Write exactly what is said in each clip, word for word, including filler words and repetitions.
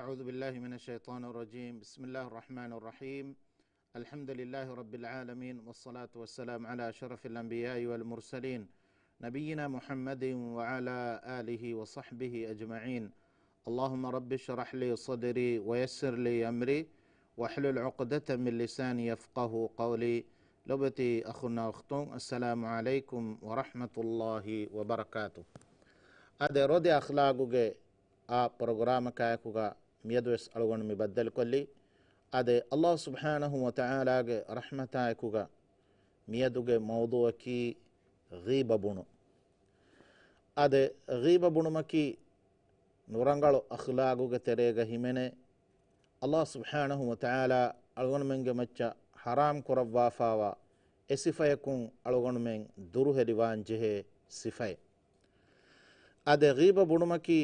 أعوذ بالله من الشيطان الرجيم. بسم الله الرحمن الرحيم. الحمد لله رب العالمين، والصلاة والسلام على أشرف الأنبياء والمرسلين، نبينا محمد وعلى آله وصحبه أجمعين. اللهم رب اشرح لي صدري ويسر لي أمري واحلل عقدة من لساني يفقهوا قولي. ލޮބުވެތި އަޚުންނާ އުޚްތުން، އައްސަލާމު ޢަލައިކުމް ވަރަޙްމަތުﷲި ވަބަރަކާތުހު. އާދެ، ރޯދި އަޚްލާގުގެ އާ ޕްރޮގްރާމަކާއެކުގަ މިއަދުވެސް އަޅުގަނޑު މި ބައްދަލުކޮށްލީ. އާދެ، ﷲ ސުބްޙާނަހު ވަތަޢާލާގެ ރަޙްމަތާއެކުގަ މިއަދުގެ މައުޟޫޢަކީ ޣީބަ ބުނުން. އާދެ، ޣީބަ ބުނުމަކީ ނުރަނގަޅު އަޚްލާގުގެ ތެރޭގަ ހިމެނޭ، ﷲ ސުބްޙާނަހު ވަތަޢާލާ އަޅުގަނޑުމެންގެ މައްޗަށް ޙަރާމް ކުރައްވާފާވާ އެ ސިފަޔަކުން އަޅުގަނޑުމެން ދުރުހެލިވާން ޖެހޭ ސިފައެއް. އާދެ، ޣީބަ ބުނުމަކީ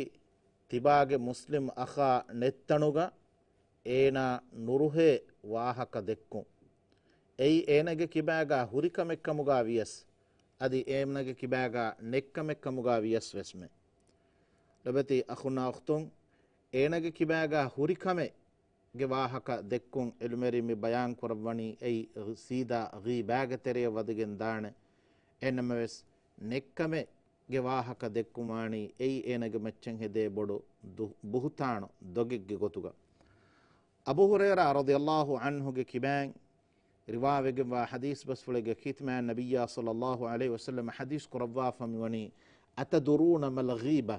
ތިބާގެ މުސްލިމް އަޚާ ނެތްތަނުގަ އޭނާ ނުރުހޭ ވާހަކަ ދެއްކުން. އެއީ އޭނަގެ ކިބާގާ ހުރިކަމެއްކަމުގާ ވިޔަސް، އަދި އޭނަގެ ކިބާގާ ނެއްކަމެއްކަމުގާ ވިޔަސް ވެސްމެ. ލޮބެތި އަޚުންނާ އުޚްތުން، އޭނަގެ ކިބާގާ ހުރިކަމެއްގެ ވާހަކަ ދެއްކުން އިލްމުވެރިން މި ބަޔާން ކުރައްވަނީ އެއީ ސީދާ ޣީބާގެ ތެރެޔަށް ވަދެގެން ދާނެ. އެހެންނަމަވެސް، ނެއްކަމެއް ގެ ވާހަކަ ދެއްކުމާނީ އެއީ އޭނަގެ މައްޗަށް ހެދޭ ބޮޑު ދު-، ބުހުތާނު ދޮގެއްގެ ގޮތުގަ. އަބޫ ހުރައިރާ ރަޟިޔަﷲ ޢަންހުގެ ކިބައިން ރިވާވެގެންވާ ޙަދީޘް ބަސްފުޅެއްގަ ކީރިތިމާ ނަބިއްޔާ ޞައްލަﷲ ޢަލައިހި ވަސައްލަމަ ޙަދީޘް ކުރައްވާފަ މިވަނީ، "أتدرون ما الغيبة؟"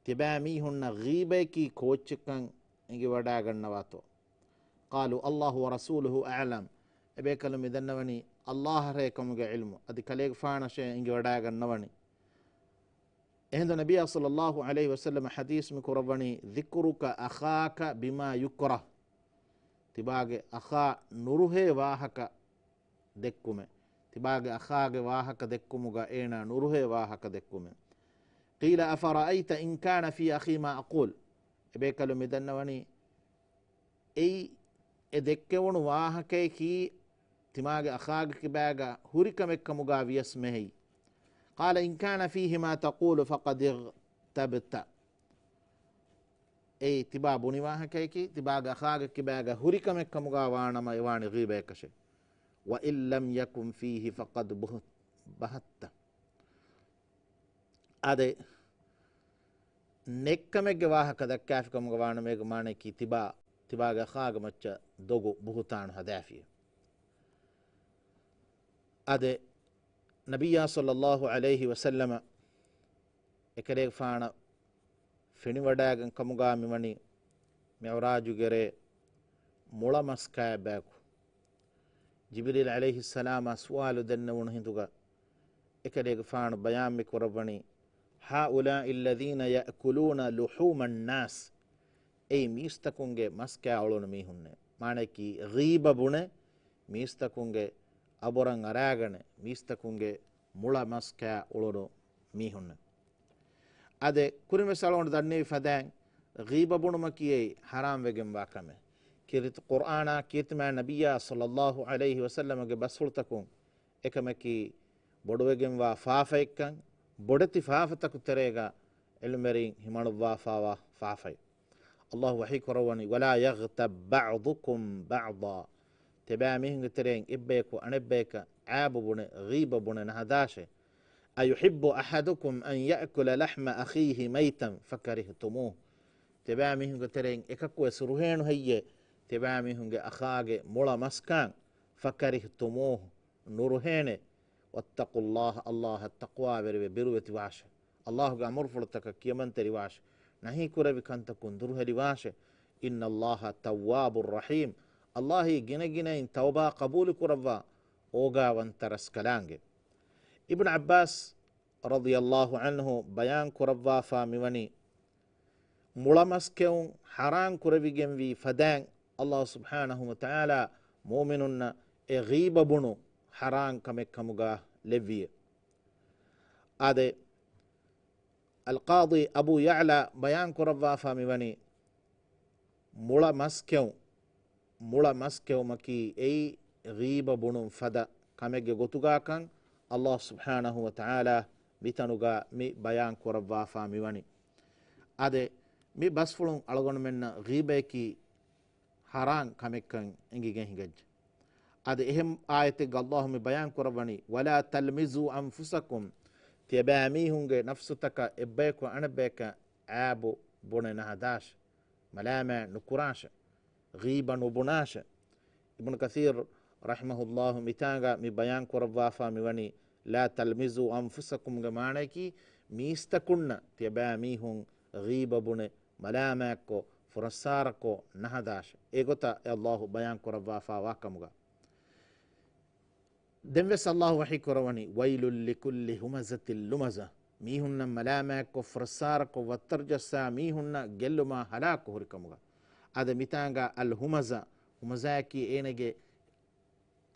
ތިބާ މީހުންނަށް ޣީބަޔަކީ ކޯއްޗެއްކަން އެނގިވަޑާގަންނަވާތޯ؟ قالوا الله ورسوله أعلم. އެބޭކަލުން މިދަންނަވަނީ ﷲ އަށޭ ކަމުގެ ޢިލްމު، އަދި ކަލޭގެފާނަށޭ އެނގިވަޑާގަންނަވަނީ. އެހިނދު ނަބިއްޔާ ޞައްލަﷲ ޢަލައިހި ވަސައްލަމަ ޙަދީޘް މި ކުރައްވަނީ، "ذكرك أخاك بما يكره." ތިބާގެ އަޚާ ނުރުހޭ ވާހަކަ ދެއްކުމެއް. ތިބާގެ އަޚާގެ ވާހަކަ ދެއްކުމުގަ އޭނާ ނުރުހޭ ވާހަކަ ދެއްކުމެއް. قيل أفرأيت إن كان في أخي ما أقول؟ އެބޭކަލުން މިދަންނަވަނީ، އެއީ އެ ދެއްކެވުނު ވާހަކަޔަކީ ތިމާގެ އަޚާގެ ކިބާގަ ހުރިކަމެއްކަމުގާ ވިޔަސް މެހެއް. قال إن كان فيه ما تقول فقد اغتبت. އެއީ ތިބާ ބުނި ވާހަކަޔަކީ ތިބާގެ އަޚާގެ ކިބާގަ ހުރިކަމެއްކަމުގާ ވާނަމަ އެވާނެ ޣީބަޔަކަށެ. وإن لم يكن فيه فقد بهت-، بهت. އާދެ، ނެއްކަމެއްގެ ވާހަކަ ދައްކާފިކަމުގަ ވާނަމޭގެ މާނަޔަކީ ތިބާ، ތިބާގެ އަޚާގެ މައްޗަށް ދޮގު ބުހުތާނު ހަދާފިޔޭ. އާދެ، ނަބިއްޔާ ޞައްލަﷲ ޢަލައިހި ވަސައްލަމަ އެކަލޭގެފާނަށް ފެނިވަޑައިގެން ކަމުގާ މިވަނީ މިޢުރާޖުގެ ރޭ މުޅަ މަސް ކާއެއް ބަޔަކު. ޖިބްރީލް ޢަލައިހިއްސަލާމާ ސުވާލު ދެންނެވުނު ހިނދުގަ އެކަލޭގެފާނު ބަޔާން މި ކުރައްވަނީ، هؤلاء الذين يأكلون لحوم الناس. އެއީ މީސްތަކުންގެ މަސް ކާ އުޅުނު މީހުންނޭ. މާނަޔަކީ ޣީބަ ބުނެ މީސްތަކުންގެ އަބުރަށް އަރާގަނެ މީސްތަކުންގެ މުޅަ މަސް ކާ އުޅުނު މީހުންނޭ. އާދެ، ކުރިންވެސް އަޅުގަނޑު ދަންނެވި ފަދައިން، ޣީބަ ބުނުމަކީ އެއީ ޙަރާމް ވެގެންވާ ކަމެއް. ކީރިތި ޤުރްއާނާ ކީރިތިމާ ނަބިއްޔާ ޞައްލަﷲ ޢަލައިހި ވަސައްލަމަގެ ބަސްފުޅުތަކުން އެކަމަކީ ބޮޑުވެގެންވާ ފާފައެއްކަން، ބޮޑެތި ފާފަތަކު ތެރޭގަ ޢިލްމުވެރިން ހިމަނުއްވާފާވާ ފާފައެއް. ﷲ ވަޙީ ކުރައްވަނީ، ولا يغتب بعضكم بعضا. ތިބާމީހުންގެ ތެރެއިން އެއްބަޔަކު އަނެއްބަޔަކަށް ޢައިބު ބުނެ، ޣީބަ ބުނެ ނަހަދާށޭ. أيحب أحدكم أن يأكل لحم أخيه ميتا فكرهتموه. ތިބާމީހުންގެ ތެރެއިން އެކަކުވެސް ރުހޭނު ހެއްޔޭ ތިބާމީހުންގެ އަޚާގެ މުޅަ މަސްކާން؟ فكرهتموه، ނުރުހޭނެ. واتقوا الله، ﷲ އަށް ތަޤްވާވެރިވެ ބިރުވެތިވާށޭ. ﷲގެ އަމުރުފުޅުތަކަށް ކިޔަމަންތެރިވާށޭ. ނަހީކުރެއްވި ކަންތަކުން ދުރުހެލިވާށޭ. إن الله تواب رحيم. ﷲ އީ ގިނަގިނައިން ތައުބާ ޤަބޫލުކުރައްވާ އޯގާވަންތަ ރަސްކަލާނގެ. އިބްނު ޢައްބާސް ރަޟިޔަﷲ ޢަންހު ބަޔާން ކުރައްވާފާ މިވަނީ، މުޅަ މަސް ކެއުން ޙަރާން ކުރެވިގެންވީ ފަދައިން، ﷲ ސުބްޙާނަހު ވަތަޢާލާ މުއުމިނުންނަށް އެ ޣީބަ ބުނު ޙަރާން ކަމެއް ކަމުގާ ލެއްވިއެވެ. އާދެ، އަލްޤާޟީ އަބޫ ޔަޢްލާ ބަޔާން ކުރައްވާފާ މިވަނީ، މުޅަ މަސް ކެއުން، މުޅަ މަސް ކެއުމަކީ އެއީ ޣީބަ ބުނުން ފަދަ ކަމެއްގެ ގޮތުގާކަން ﷲ ސުބްޙާނަހު ވަތަޢާލާ މިތަނުގާ މި ބަޔާން ކުރައްވާފާ މިވަނީ. އާދެ، މި ބަސްފުޅުން އަޅުގަނޑުމެންނަށް ޣީބަޔަކީ ޙަރާން ކަމެއްކަން އެނގިގެން ހިނގައްޖެ. އަދި އެހެން އާޔަތެއްގަ އައްލާހު މި ބަޔާން ކުރައްވަނީ، "ولا تلمزوا أنفسكم." ތިޔަބައިމީހުންގެ ނަފްސުތަކަށް އެއްބަޔަކު އަނެއްބަޔަކަށް އައިބު ބުނެ ނަހަދާށެ، މަލާމާތް ނުކުރާށެ، ޣީބަ ނުބުނާށެ. އިބްނު ކަޘީރު ރަޙިމަހުއްލާހު މިތާނގަ މި ބަޔާން ކުރައްވާފާ މިވަނީ، "لا تلمزوا أنفسكم" ގެ މާނަޔަކީ، މީސްތަކުންނަށް ތިޔަބައިމީހުން ޣީބަ ބުނެ، މަލާމާތްކޮށް، ފުރައްސާރަކޮށް ނަހަދާށެ. އެގޮތަށް އެ އައްލާހު ބަޔާން ކުރައްވާފާ ވާކަމުގަ. ދެންވެސް އައްލާހު ވަޙީ ކުރައްވަނީ، "ويل لكل همزة لمزة." މީހުންނަށް މަލާމާތްކޮށް، ފުރައްސާރަކޮށް، ވައްތަރު ޖައްސާ މީހުންނަށް ގެއްލުމާ ހަލާކު ހުރިކަމުގަ. އަދި މިތާނގަ އަލް ހުމަޒާ، ހުމަޒާއަކީ އޭނަގެ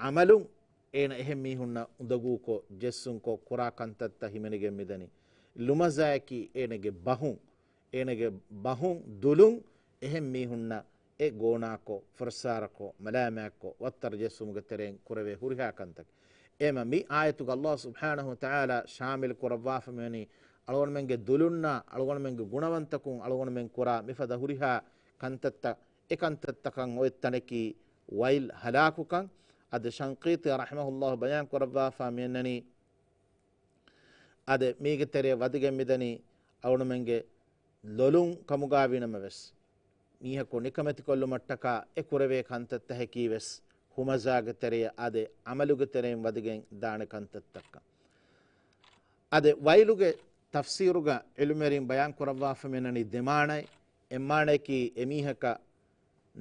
އަމަލުން އޭނަ އެހެން މީހުންނަށް އުނދަގޫކޮށް، ޖެއްސުންކޮށް ކުރާ ކަންތައްތައް ހިމެނިގެން މިދަނީ. ލުމަޒާއަކީ އޭނަގެ ބަހުން، އޭނަގެ ބަހުން ދުލުން އެހެން މީހުންނަށް އެ ގޯނާކޮށް، ފުރައްސާރަކޮށް، މަލާމާތްކޮށް، ވައްތަރު ޖެއްސުމުގެ ތެރެއިން ކުރެވޭ ހުރިހާ ކަންތައް. އެމަ މި އާޔަތުގަ އައްލާހު ސުބްޙާނަހު ވަތަޢާލާ ޝާމިލް ކުރައްވާފަ މިވަނީ، އަޅުގަނޑުމެންގެ ދުލުންނާ، އަޅުގަނޑުމެންގެ ގުނަވަންތަކުން އަޅުގަނޑުމެން ކުރާ މިފަދަ ހުރިހާ ކަންތައްތައް، އެ ކަންތައްތަކަށް އޮތް ތަނަކީ ވައިލް، ހަލާކުކަން. އަދި ޝަންޤީޠީ ރަޙިމަހުއްލާހު ބަޔާން ކުރައްވާފާ މިއަންނަނީ، އަދި މީގެ ތެރެއަށް ވަދެގެން މިދަނީ އަޅުގަނޑުމެންގެ ލޮލުން ކަމުގަ ވީނަމަވެސް، މީހަކު ނިކަމެތިކޮށްލުމަށްޓަކާ އެ ކުރެވޭ ކަންތައްތަކަކީވެސް ހުމަޒާގެ ތެރެއަށް އަދި އަމަލުގެ ތެރެއިން ވަދެގެން ދާނެ ކަންތައްތައްކަން. އަދި ވައިލުގެ ތަފްސީރުގަ ޢިލްމުވެރިން ބަޔާން ކުރައްވާފަ މިނަނީ ދެ މާނައެއް. އެއް މާނައަކީ އެމީހަކަށް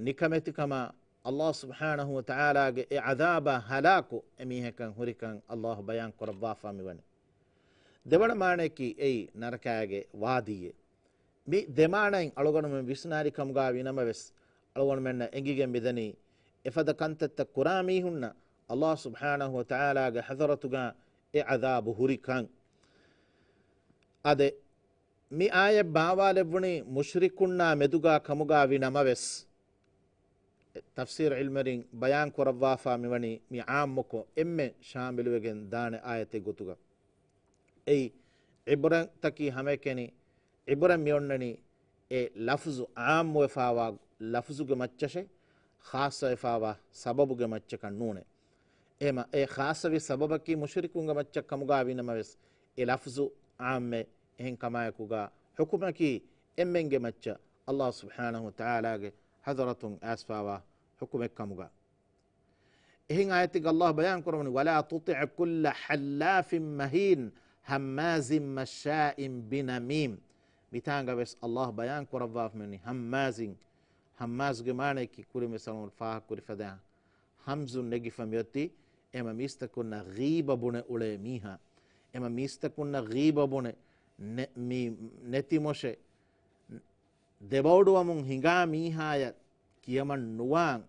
ނިކަމެތިކަމާ އައްލާހު ސުބްޙާނަހު ވަތަޢާލާގެ އެ ޢަޛާބާ ހަލާކު އެމީހަކަށް ހުރިކަން އައްލާހު ބަޔާން ކުރައްވާފާ މިވަނީ. ދެވަނަ މާނައަކީ އެއީ ނަރަކާގެ ވާދީއެއް. މި ދެ މާނައިން އަޅުގަނޑުމެން ވިސްނާލި ކަމުގަ ވީނަމަވެސް، އަޅުގަނޑުމެންނަށް އެނގިގެން މިދަނީ އެފަދަ ކަންތައްތައް ކުރާ މީހުންނަށް އައްލާހު ސުބްޙާނަހު ވަތަޢާލާގެ ޙަޟްރަތުގަ އެ ޢަޛާބު ހުރިކަން. އަދި މި އާޔަތް ބާވާލެއްވުނީ މުޝްރިކުންނާ މެދުގަ ކަމުގަ ވީނަމަވެސް، ތަފްސީރު ޢިލްމުވެރިން ބަޔާން ކުރައްވާފާ މިވަނީ މި ޢާއްމުކޮށް އެންމެ ޝާމިލުވެގެން ދާނެ އާޔަތެއް ގޮތުގަ. އެއީ ޢިބްރަތަކީ ހަމައެކަނި، ޢިބްރަތް މިއޮންނަނީ އެ ލަފްޒު ޢާއްމުވެފާވާ ލަފްޒުގެ މައްޗަށޭ، ޚާއްޞަވެފާވާ ސަބަބުގެ މައްޗަކަށް ނޫނޭ. އެހެމަ އެ ޚާއްޞަވި ސަބަބަކީ މުޝްރިކުންގެ މައްޗަށް ކަމުގަ ވީނަމަވެސް، އެ ލަފްޒު ޢާއްމޭ. އެހެން ކަމާއެކުގަ ޙުކުމަކީ އެންމެންގެ މައްޗަށް އައްލާހު ސުބްޙާނަހު ވަތަޢާލާގެ ޙަޟްރަތުން އައިސްފާވާ ޙުކުމެއް ކަމުގަ. އެހެން އާޔަތެއްގަ އައްލާހު ބަޔާން ކުރައްވަނީ، "ولا تطع كل حلاف مهين هماز مشاء بنميم." މިތާނގަ ވެސް އައްލާހު ބަޔާން ކުރައްވާފަ މިވަނީ ހައްމާޒިން. ހައްމާޒުގެ މާނައަކީ ކުރިން ވެސް އަޅުގަނޑު ފާހަގަކުރި ފަދައިން، ހަމްޒުން ނެގިފަ މިއޮތީ އެމަ މީސްތަކުންނަށް ޣީބަ ބުނެ އުޅޭ މީހާ. އެމަ މީސްތަކުންނަށް ޣީބަ ބުނެ ނެ-، މި ނެތިމޮށެ ދެބައުޑުވަމުން ހިނގާ މީހާޔަށް ކިޔަމަން ނުވާން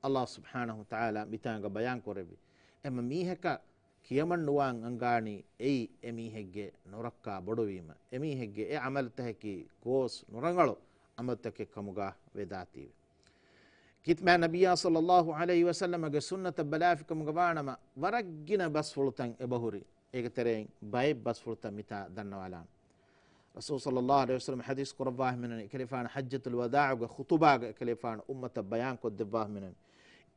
އައްލާހު ސުބްޙާނަހު ވަތަޢާލާ މިތާނގަ ބަޔާން ކުރެއްވި. އެމަ މީހަކަށް ކިޔަމަން ނުވާން އަންގާނީ އެއީ އެ މީހެއްގެ ނުރައްކާ ބޮޑުވީމަ، އެ މީހެއްގެ އެ ޢަމަލުތަކަކީ ގޯސް ނުރަނގަޅު ޢަމަލުތަކެއް ކަމުގަ ވެދާތީވެ. ކިތަންމެ ނަބިއްޔާ ޞައްލައްލާހު ޢަލައިހި ވަސައްލަމަގެ ސުންނަތަށް ބަލާފިކަމުގަ ވާނަމަ، ވަރަށް ގިނަ ބަސްފުޅުތައް އެބަހުރި. އޭގެ ތެރެއިން ބައެއް ބަސްފުޅުތައް މިތާ ދަންނަވާލާނަން. ރަސޫލު ޞައްލައްލާހު ޢަލައިހި ވަސައްލަމަ ޙަދީޘް ކުރައްވާފަ މިނަނީ، އެކަލޭގެފާނު ޙައްޖަތުލް ވަދާޢުގެ ޚުޠުބާގަ އެކަލޭގެފާނު އުއްމަތަށް ބަޔާން ކޮށްދެއްވާފަ މިނަނީ،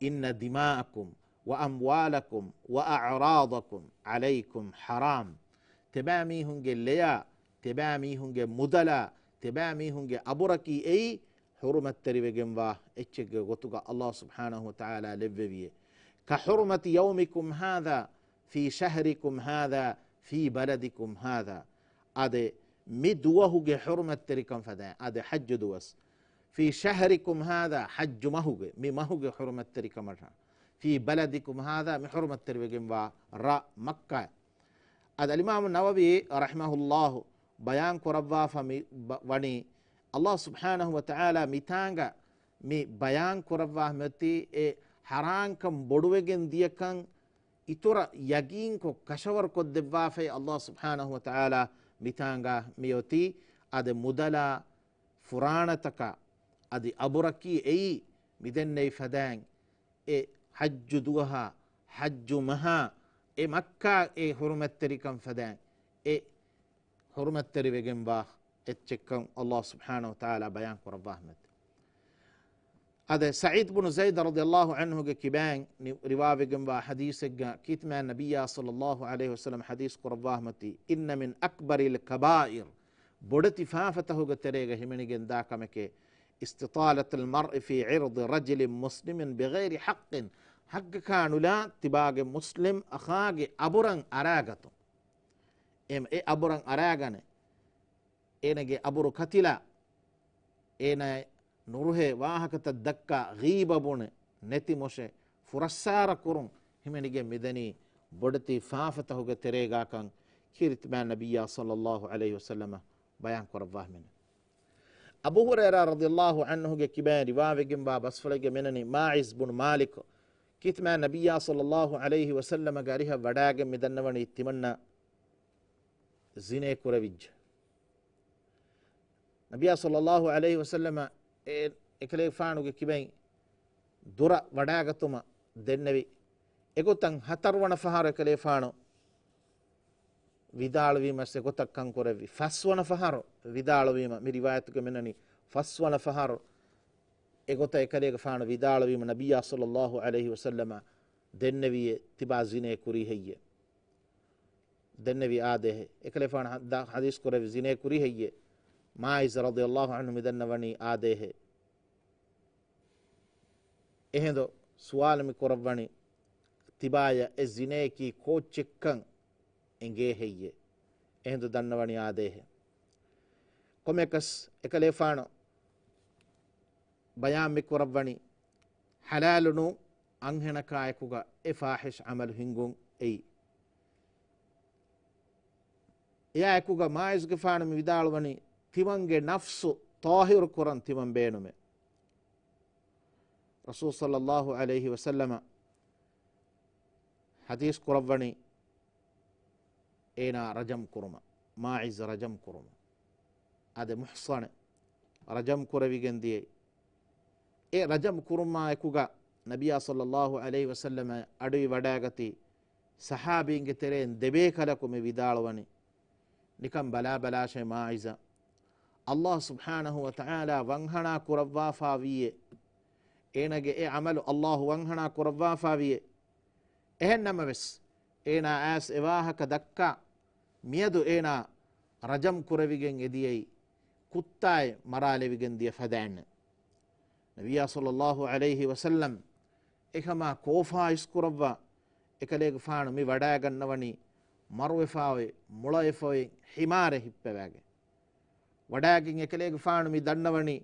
"إن دماءكم وأموالكم وأعراضكم عليكم حرام." ތިބާމީހުންގެ ލެޔާ، ތިބާމީހުންގެ މުދަލާ، ތިބާމީހުންގެ އަބުރަކީ އެއީ ޙުރުމަތްތެރިވެގެންވާ އެއްޗެއްގެ ގޮތުގަ އައްލާހު ސުބްޙާނަހު ވަތަޢާލާ ލެއްވެވިއޭ. "كحرمة يومكم هذا في شهركم هذا في بلدكم هذا." އާދެ، މި ދުވަހުގެ ޙުރުމަތްތެރިކަން ފަދައިން. އާދެ، ޙައްޖު ދުވަސް. "في شهركم هذا"، ޙައްޖު މަހުގެ، މި މަހުގެ ޙުރުމަތްތެރިކަމަށް. "في بلدكم هذا"، މި ޙުރުމަތްތެރިވެގެންވާ ރަށް މައްކާ. އަދި އަލްއިމާމު ނަވަވީ ރަޙިމަހުއްލާހު ބަޔާން ކުރައްވާފަ މި ބަ-، ވަނީ، އައްލާހު ސުބްޙާނަހު ވަތަޢާލާ މިތާނގަ މި ބަޔާން ކުރައްވާ މިއޮތީ އެ ޙަރާންކަން ބޮޑުވެގެން ދިޔަކަން އިތުރަށް ޔަގީންކޮށް ކަށަވަރުކޮށްދެއްވާފައި އައްލާހު ސުބްޙާނަހު ވަތަޢާލާ މިތާނގަ މިއޮތީ. އަދި މުދަލާ ފުރާނަތަކާ އަދި އަބުރަކީ އެއީ މިދެންނެވި ފަދައިން އެ ޙައްޖު ދުވަހާ، ޙައްޖު މަހާ، އެ މައްކާ އެ ޙުރުމަތްތެރިކަން ފަދައިން އެ ޙުރުމަތްތެރިވެގެންވާ އެއްޗެއްކަން ﷲ ސުބްޙާނަހު ވަތަޢާލާ ބަޔާން ކުރައްވާ ހިމެނެއް. އާދެ، ސަޢީދު ބުނު ޒައިދު ރަޟިޔަﷲ ޢަންހުގެ ކިބައިން ނި-، ރިވާވެގެންވާ ޙަދީޘެއްގަ ކީރިތިމާ ނަބިއްޔާ ޞައްލަﷲ ޢަލައިހި ވަސައްލަމަ ޙަދީޘް ކުރައްވާ ހިމެނެއް، إن من أكبر الكبائر، ބޮޑެތި ފާފަތަކުގެ ތެރޭގަ ހިމެނިގެން ދާ ކަމެކޭ، استطالة المرء في عرض رجل مسلم بغير حق، ޙައްޤަކާ ނުލާ ތިބާގެ މުސްލިމް އަޚާގެ އަބުރަށް އަރާގަތުން. އެ، އެ އަބުރަށް އަރާގަނެ، އޭނަގެ އަބުރު ކަތިލާ، އޭނަ ނުރުހޭ ވާހަކަތައް ދައްކާ، ޣީބަ ބުނެ، ނެތި މޮށެ، ފުރައްސާރަ ކުރުން ހިމެނިގެން މިދަނީ ބޮޑެތި ފާފަތަކުގެ ތެރޭގާކަން ކީރިތިމާ ނަބިއްޔާ ޞައްލަﷲ ޢަލައިހި ވަސައްލަމަ ބަޔާން ކުރައްވާ ހިމެނެ. އަބޫ ހުރައިރާ ރަޟިޔަﷲ ޢަންހުގެ ކިބައިން ރިވާވެގެންވާ ބަސްފުޅެއްގެ މިނަނީ މާޢިޒް ބުނު މާލިކު ކީރިތިމާ ނަބިއްޔާ ޞައްލަﷲ ޢަލައިހި ވަސައްލަމަގެ އަރިހަށް ވަޑާގެން މިދަންނަވަނީ ތިމަންނަ ޒިނޭ ކުރެވިއްޖެ. ނަބިއްޔާ ޞައްލަﷲ ޢަލައިހި ވަސައްލަމަ އެ އެކަލޭގެފާނުގެ ކިބައިން ދުރަށް ވަޑާގަތުމަށް ދެންނެވި. އެގޮތަށް ހަތަރުވަނަ ފަހަރު އެކަލޭގެފާނު ވިދާޅުވީމަސް އެގޮތަށް ކަންކުރެއްވި. ފަސްވަނަ ފަހަރު ވިދާޅުވީމަ، މި ރިވާޔަތުގަ މިނަނީ ފަސްވަނަ ފަހަރު އެގޮތަށް އެކަލޭގެފާނު ވިދާޅުވީމަ، ނަބިއްޔާ ޞައްލަﷲ ޢަލައިހި ވަސައްލަމަ ދެންނެވިއޭ ތިބާ ޒިނޭ ކުރީ ހެއްޔޭ؟ ދެންނެވި އާދޭހެއް. އެކަލޭފާނު ޙަ-، ދާ-، ޙަދީޘް ކުރެއްވި ޒިނޭ ކުރީ ހެއްޔޭ؟ މާޢިޒް ރަޟިޔަﷲ ޢަންހު މިދަންނަވަނީ އާދޭހެއް. އެހިނދު ސުވާލު މި ކުރައްވަނީ، ތިބާޔަށް އެ ޒިނޭއަކީ ކޯއްޗެއްކަން އެނގޭ ހެއްޔޭ؟ އެހިނދު ދަންނަވަނީ އާދޭހެއް. ކޮމެކަސް އެކަލޭފާނު ބަޔާން މި ކުރައްވަނީ، ޙަލާލު ނޫން އަންހެނަކާ އެކުގަ އެ ފާޙިޝް ޢަމަލު ހިންގުން އެއީ. އެއާ އެކުގަ މާޢިޒްގެފާނު މި ވިދާޅުވަނީ، ތިމަންގެ ނަފްސު ޠާހިރު ކުރަން ތިމަން ބޭނުމޭ. ރަސޫލު ޞައްލަﷲ ޢަލައިހި ވަސައްލަމަ ޙަދީޘް ކުރައްވަނީ، އޭނާ ރަޖަމް ކުރުމަށް، މާޢިޒް ރަޖަމް ކުރުމަށް. އާދެ، މުޙްޞަނެއް ރަޖަމް ކުރެވިގެން ދިޔައީ. އެ ރަޖަމް ކުރުމާ އެކުގަ ނަބިއްޔާ ޞައްލަﷲ ޢަލައިހި ވަސައްލަމަ އަޑުއިވަޑައިގަތީ، ޞަޙާބީންގެ ތެރެއިން ދެބޭކަލަކު މި ވިދާޅުވަނީ، ނިކަން ބަލާބަލާށޭ މާޢިޒަ، ﷲ ސުބްޙާނަހު ވަތަޢާލާ ވަންހަނާ ކުރައްވާފާވީއޭ، އޭނަގެ އެ ޢަމަލު ﷲ ވަންހަނާ ކުރައްވާފާވީއޭ. އެހެން ނަމަވެސް، އޭނާ އައިސް އެ ވާހަކަ ދައްކާ، މިއަދު އޭނާ ރަޖަމް ކުރެވިގެން އެދިޔައީ ކުއްތާއެއް މަރާލެވިގެން ދިޔަ ފަދައިންނެ. ނަބިއްޔާ ޞައްލަﷲ ޢަލައިހި ވަސައްލަމް އެކަމާ ކޯފާ އިސްކުރައްވާ، އެކަލޭގެފާނު މި ވަޑައިގަންނަވަނީ މަރުވެފާއޮތް، މުޅަވެފައޮތް ހިމާރެއް ހިއްޕަވައިގެން. ވަޑައިގެން އެކަލޭގެފާނު މި ދަންނަވަނީ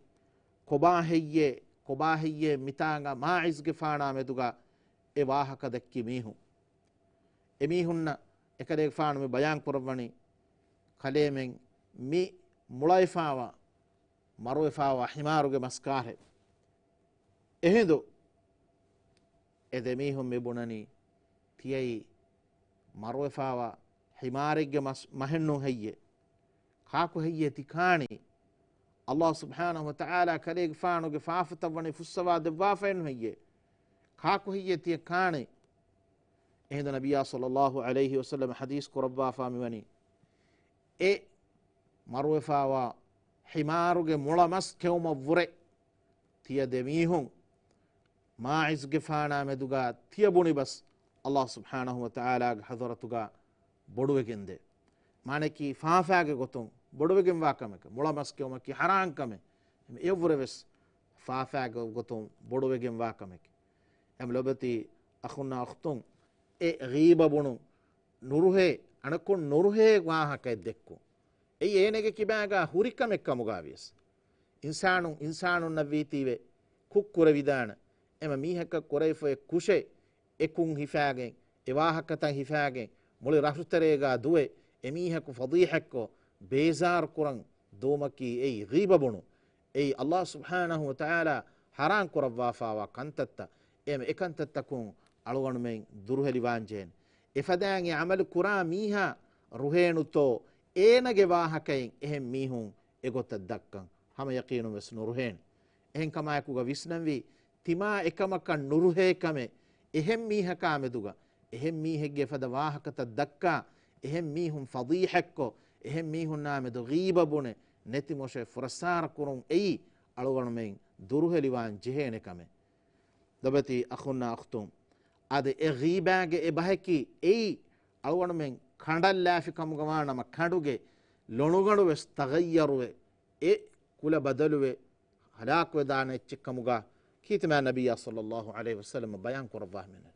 ކޮބާ ހެއްޔޭ، ކޮބާ ހެއްޔޭ މިތާނގަ މާޢިޒްގެފާނާ މެދުގަ އެ ވާހަކަ ދެއްކި މީހުން. އެމީހުންނަށް އެކަލޭގެފާނު މި ބަޔާން ކުރައްވަނީ، ކަލޭމެން މި މުޅަވެފާވާ، މަރުވެފާވާ ހިމާރުގެ މަސްކާރެއް. އެހިނދު އެ ދެމީހުން މި ބުނަނީ، ތިޔައީ މަރުވެފާވާ ހިމާރެއްގެ މަސް-، މަހެއްނޫ ހެއްޔޭ؟ ކާކު ހެއްޔޭ ތި ކާނީ؟ ﷲ ސުބްޙާނަހު ވަތަޢާލާ ކަލޭގެފާނުގެ ފާފަތައް ވަނީ ފުއްސަވާ ދެއްވާފައެއްނު ހެއްޔޭ؟ ކާކު ހެއްޔޭ ތިޔަ ކާނީ؟ އެހިނދު ނަބިއްޔާ ޞައްލަﷲ ޢަލައިހި ވަސައްލަމަ ޙަދީޘް ކުރައްވާފާ މިވަނީ، އެ މަރުވެފާވާ ހިމާރުގެ މުޅަ މަސް ކެއުމަށްވުރެ ތިޔަ ދެމީހުން މާޢިޒްގެފާނާ މެދުގަ ތިޔަ ބުނިބަސް ﷲ ސުބްޙާނަހު ވަތަޢާލާގެ ޙަޟްރަތުގަ ބޮޑުވެގެންދޭ. މާނައަކީ ފާފާގެ ގޮތުން ބޮޑުވެގެންވާ ކަމެކެ، މުޅަ މަސް ކެއުމަކީ ޙަރާން ކަމެއް. އެއަށްވުރެވެސް ފާފާގެ ގޮތުން ބޮޑުވެގެންވާ ކަމެކެ. އެމް ލޮބެތި އަޚުންނާ އުޚްތުން، އެ ޣީބަ ބުނުން ނުރުހޭ، އަނެކުން ނުރުހޭ ވާހަކައެއް ދެއްކުން. އެއީ އޭނަގެ ކިބާގާ ހުރި ކަމެއް ކަމުގާވިޔަސް، އިންސާނުން އިންސާނުންނަށްވީތީވެ ކުށްކުރެވިދާނެ. އެމަ މީހަކަށް ކުރެވިފައި ކުށެއް އެކުން ހިފާގެން، އެ ވާހަކަތައް ހިފާގެން، މުޅި ރަށުތެރޭގާ ދުވެ، އެމީހަކު ފަޟީޙަތްކޮށް، ބޭޒާރު ކުރަން ދުވުމަކީ އެއީ ޣީބަ ބުނުން. އެއީ ﷲ ސުބްޙާނަހު ވަތަޢާލާ ޙަރާން ކުރައްވާފާވާ ކަންތައްތައް. އެމަ އެކަންތައްތަކުން އަޅުގަނޑުމެން ދުރުހެލިވާންޖެހޭނެ. އެފަދައިން އެ ޢަމަލު ކުރާ މީހާ ރުހޭނުތޯ، އޭނަގެ ވާހަކައިން އެހެން މީހުން އެގޮތަށް ދައްކަން ހަމަ ޔަޤީނުން ވެސް ނުރުހޭނެ. އެހެން ކަމާއެކުގަ ވިސްނަންވީ، ތިމާ އެކަމަކަށް ނުރުހޭ ކަމެއް އެހެން މީހަކާ މެދުގަ، އެހެން މީހެއްގެ ފަދަ ވާހަކަތައް ދައްކާ، އެހެން މީހުން ފަޟީޙަތްކޮށް، އެހެން މީހުންނާ މެދު ޣީބަ ބުނެ، ނެތިމޮށެ ފުރައްސާރަ ކުރުން އެއީ އަޅުގަނޑުމެން ދުރުހެލިވާން ޖެހޭނެ ކަމެއް. ލޮބެތި އަޚުންނާ އުޚްތުން، އަދި އެ ޣީބާގެ އެ ބަހަކީ އެއީ އަޅުގަނޑުމެން ކަނޑަށް ލާފި ކަމުގަ ވާނަމަ، ކަނޑުގެ ލޮނުގަނޑު ވެސް ތަޣައްޔަރުވެ، އެ ކުލަ ބަދަލުވެ، ހަލާކުވެދާނެ އެއްޗެއް ކަމުގަ ކީރިތި މާތް ނަބިއްޔާ ޞައްލައްލާހު ޢަލައިހި ވަސައްލަމަ ބަޔާން ކުރައްވާ ހިމެނޭ.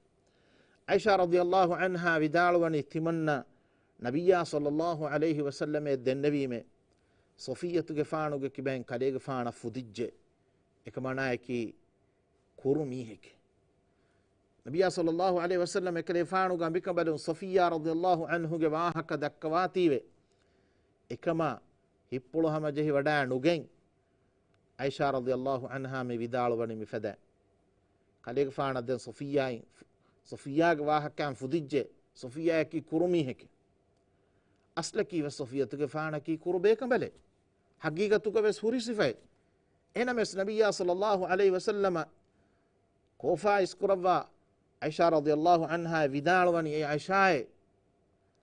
ޢާއިޝާ ރަޟިޔައްލާހު ޢަންހާ ވިދާޅުވަނީ، ތިމަންނަ ނަބިއްޔާ ޞައްލައްލާހު ޢަލައިހި ވަސައްލަމަށް ދެންނެވީމޭ، ޞަފިއްޔަތުގެފާނުގެ ކިބައިން ކަލޭގެފާނަށް ފުދިއްޖެ. އެކަމަނާއަކީ ކުރު މީހެކޭ. ނަބިއްޔާ ޞައްލައްލާހު ޢަލައިހި ވަސައްލަމަ އެކަލޭފާނުގެ އަނބިކަނބަލުން ޞަފިއްޔާ ރަޟިޔައްލާހު ޢަންހުގެ ވާހަކަ ދައްކަވާތީވެ، އެކަމާ ހިތްޕުޅު ހަމަޖެހި ވަޑާ ނުގެން، ޢާއިޝާ ރަޟިޔައްލާހު ޢަންހާ މި ވިދާޅުވަނީ މިފަދަ ކަލޭގެފާނަށް ދެން ޞަފިއްޔާއިން، ޞަފިއްޔާގެ ވާހަކައިން ފުދިއްޖެ، ޞަފިއްޔާއަކީ ކުރު މީހެކޭ. އަސްލަކީ ވެސް ޞަފިއްޔަތުގެފާނަކީ ކުރު ބޭކަނބަލެއް. ޙަޤީޤަތުގަ ވެސް ހުރި ސިފައެއް. އެހެނަމެސް ނަބިއްޔާ ޞައްލައްލާހު ޢަލައިހި ވަސައްލަމަ ކޯފާ އިސްކުރައްވާ ޢާއިޝާ ރަޟިޔައްލާހު ޢަންހާ ވިދާޅުވަނީ، އޭ ޢާއިޝާއޭ،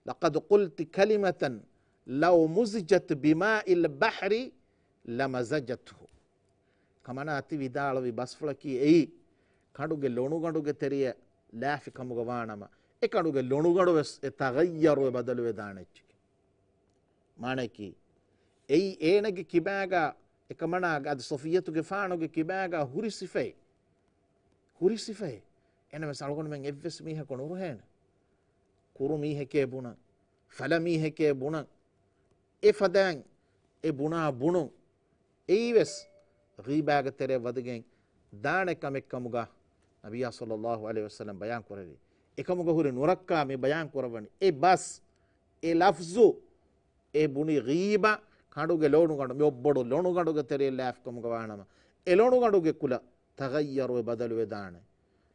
لقد قلت كلمة لو مزجت بماء البحر لمزجته. ކަމަނާ ތި ވިދާޅުވި ބަސްފުޅަކީ އެއީ، ކަނޑުގެ ލޮނުގަނޑުގެ ތެރެޔަށް ލާފި ކަމުގަ ވާނަމަ، އެ ކަނޑުގެ ލޮނުގަނޑު ވެސް އެ ތަޣައްޔަރުވެ ބަދަލުވެދާނެ އެއްޗެކޭ. މާނައަކީ، އެއީ އޭނަގެ ކިބާގަ، އެކަމަނާ އަދި ޞަފިއްޔަތުގެފާނުގެ ކިބާގަ ހުރި ސިފައެއް. ހުރި ސިފައެއް. އެނަމެސް އަޅުގަނޑުމެން އެއްވެސް މީހަކު ނުރުހޭނެ. ކުރު މީހެކޭ ބުނަން، ފަލަ މީހެކޭ ބުނަން، އެ ފަދައިން އެ ބުނާ ބުނުން، އެއީވެސް ޣީބާގެ ތެރެއަށް ވަދެގެން ދާނެ ކަމެއް ކަމުގަ ނަބިއްޔާ ޞައްލައްލާހު ޢަލައިހި ވަސައްލަމަ ބަޔާން ކުރެއްވި. އެކަމުގަ ހުރި ނުރައްކާ މި ބަޔާން ކުރައްވަނީ އެ ބަސް، އެ ލަފްޒު، އެ ބުނި ޣީބަ، ކަނޑުގެ ލޮނުގަނޑު، މި އޮއްބޮޑު ލޮނުގަނޑުގެ ތެރެއަށް ލާފި ކަމުގަ ވާނަމަ، އެ ލޮނުގަނޑުގެ ކުލަ ތަޣައްޔަރުވެ ބަދަލުވެދާނެ.